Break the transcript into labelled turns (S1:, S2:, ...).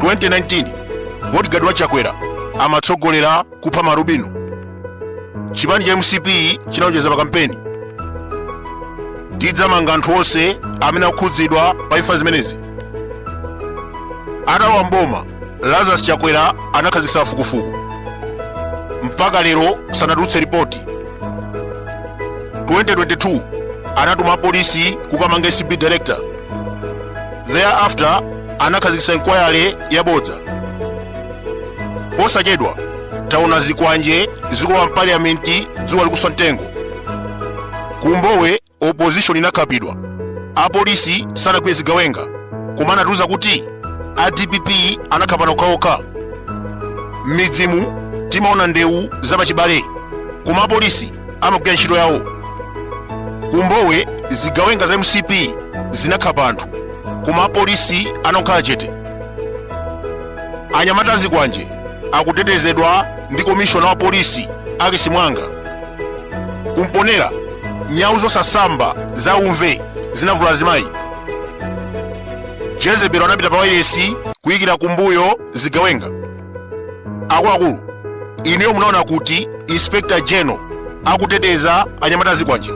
S1: 2019 Bodyguard wa Chakwera amatsogolera kupha maalubino. Chipani cha MCP chinalonjeza pa kampeni, tidzamanga anthu onse amene akukhudzidwa pa imfa zimenezi. Atalowa mboma, Lazarus Chakwera anakhazikitsa kafukufuku, mpaka lero sanatulutse ripoti. 2022 anatuma apolisi kukamanga ACB director. Thereafter anakhazikitsa inquiry yabodza. Posachedwa taona zikwanje zikulowa mpaliyamenti dzuwa likuswa mtengo. Kumbowe opposition inakhapidwa. Apolisi sanagwire zigawenga, koma anatiuza kuti a DPP anakhapana okhaokha. M'midzimu timaona ndewu zapachibale, koma apolisi amagwira ntchito yawo. Kumbowe zigawenga za MCP zinakhapa anthu, koma apolisi anakhala chete. Anyamata azikwanje akutetezedwa ndi komishona wa polisi Akisi Mwanga. Kumponera nyawu zosasamba za umve zinavula azimayi. Jezebelo anapita pa wailesi kuyikira kumbuyo zigawenga. Akuluakulu, inuyo munaona kuti Inspector General akuteteza anyamata azikwanje?